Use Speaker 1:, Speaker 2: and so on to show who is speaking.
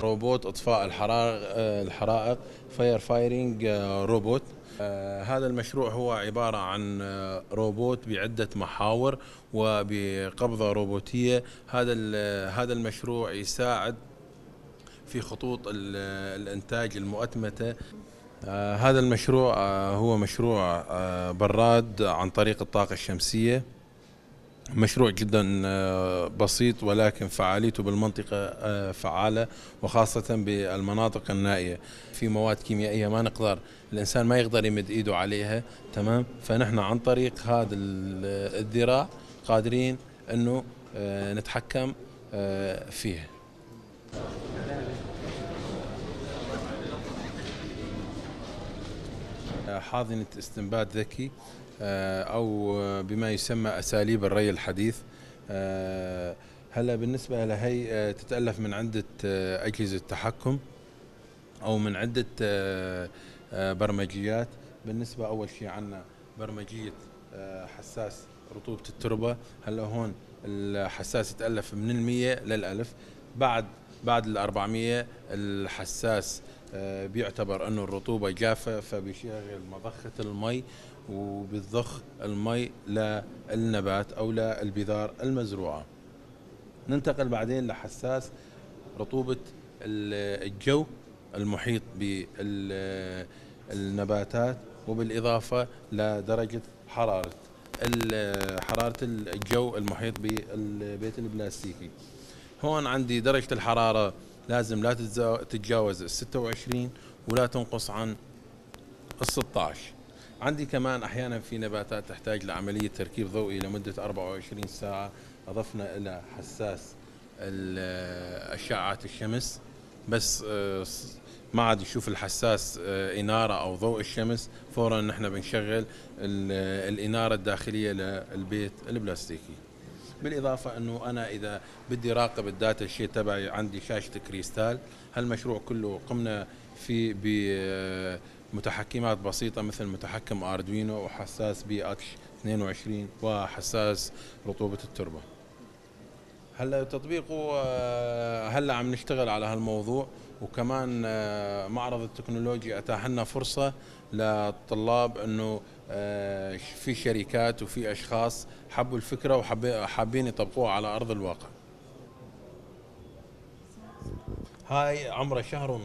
Speaker 1: روبوت اطفاء الحرائق fire firing robot. هذا المشروع هو عبارة عن روبوت بعدة محاور وبقبضة روبوتية. هذا المشروع يساعد في خطوط الإنتاج المؤتمتة. هذا المشروع هو مشروع براد عن طريق الطاقة الشمسية، مشروع جدا بسيط ولكن فعاليته بالمنطقة فعالة، وخاصة بالمناطق النائية. في مواد كيميائية ما نقدر، الإنسان ما يقدر يمد إيده عليها، تمام؟ فنحن عن طريق هذا الذراع قادرين أنه نتحكم فيها. حاضنة استنبات ذكي أو بما يسمى أساليب الري الحديث. هلا بالنسبة لهي تتألف من عدة أجهزة تحكم أو من عدة برمجيات. بالنسبة أول شيء عنا برمجية حساس رطوبة التربة. هلا هون الحساس يتألف من 100 للألف، بعد 400 الحساس بيعتبر أنه الرطوبة جافة، فبيشغل مضخة المي وبيضخ المي للنبات أو للبذار المزروعة. ننتقل بعدين لحساس رطوبة الجو المحيط بالنباتات، وبالإضافة لدرجة حرارة الجو المحيط بالبيت البلاستيكي. هون عندي درجة الحرارة لازم لا تتجاوز 26 ولا تنقص عن 16. عندي كمان أحيانا في نباتات تحتاج لعملية تركيب ضوئي لمدة 24 ساعة، أضفنا إلى حساس أشعة الشمس، بس ما عاد يشوف الحساس إنارة أو ضوء الشمس، فورا نحن بنشغل الإنارة الداخلية للبيت البلاستيكي. بالإضافة أنه أنا إذا بدي راقب ال data sheet تبعي عندي شاشة كريستال. هالمشروع كله قمنا فيه بمتحكمات بسيطة مثل متحكم أردوينو وحساس BH 22 وحساس رطوبة التربة. هلا تطبيقه، هلا عم نشتغل على هالموضوع، وكمان معرض التكنولوجيا اتاح لنا فرصة للطلاب انه في شركات وفي اشخاص حبوا الفكرة وحابين يطبقوها على ارض الواقع. هاي عمرها 1.5 شهر.